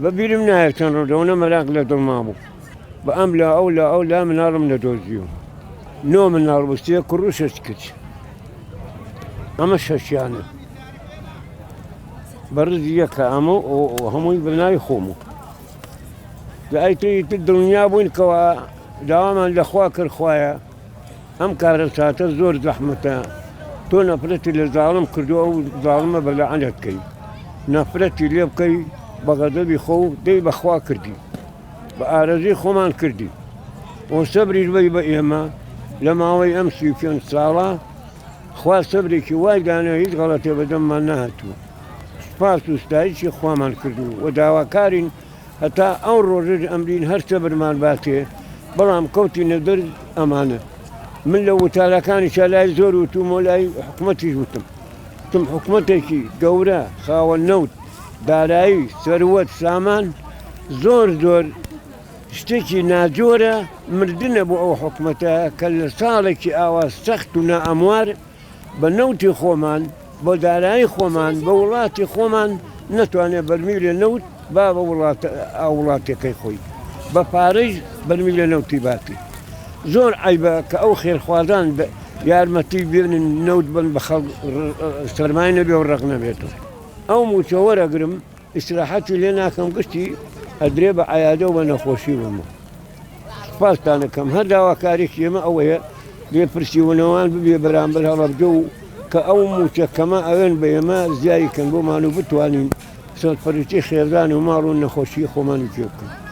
بە بیرم نایە چەند ڕۆژ ئەوەنە مەراق لە دڵما بوو بە ئەم لا ئەو لا ئەو لا مناڵم نەدۆزیوە نۆ مناڵ بوو سێ کوڕ و شەش کچ ئەمە شەشیانە بەڕزی یەکە ئەمە و هەمووی بە ناوی خۆم و لای تری تر دڵنیا بووین کەوا داوامان لەخوا کرد خوایە ئەم کارەساتە زۆر زەحمەتە تۆ نەفرەتی لە زاڵم کردو ئەو زاڵمە بە لەعنەت کەی نەفرەتی لێ بکەی بە غەزەبی خۆ و دەی بەخوا کردی بە ئارەزوی خۆمان کردی و سەبریش بەی بە ئێمە لە ماوەی ئەم 35 ساڵە خوا سەبرێکی وای دانا هیچ غەڵەتێ بەدەممان نەهاتووە سوپاس و ستایشی خوامان کردو و داواکارین هەتا ئەو ڕۆژەش ئەمرین هەر سەبرمان باتێ بەڵام کەوتینە دەر ئەمانە من لە وتارەکانیشا لای زۆر وتومە و لای حکومەتیش وتم وتم حکومەتێکی گەورە خاوەن نەوت دارایی سەروەت سامان زۆر زۆر شتێکی ناجۆرە مردنە بۆ ئەو حکومەتە کە لە ساڵێکی ئاوا سەخت و نائەموار بە نەوتی خۆمان، بە دارایی خۆمان، بە وڵاتی خۆمان نەتوانێت بەرمیلێ نەوت با بە وڵاتە هاووڵاتیەکەی خۆی بە پارەیش بەرمیلێ نەوتی باتی. زۆر عەیبە کە ئەو خێرخوازان یارمەتی بێنن نەوت بن بە خەڵک سەرمای نەبێ و ڕەق نەبێتەوە. ئەو مووچە وەرەگرم ئیسراحەتی لێ ناکەم گشتی ئەدرێ بە عیادە و بە نەخۆشی بمە سوپاستان ئەکەم هەر داواکاریەکی ئێمە ئەوەیە لێپرسیونەوان ببێ بەرامبەر هەڵەبجە و کە ئەو موچە کەمە ئەوێن بە ئێمە زیایی کەن بۆمان و بتوانین سەرپەرشتی خێزان و ماڵ و نەخۆشی خۆمانی پێ بکەین.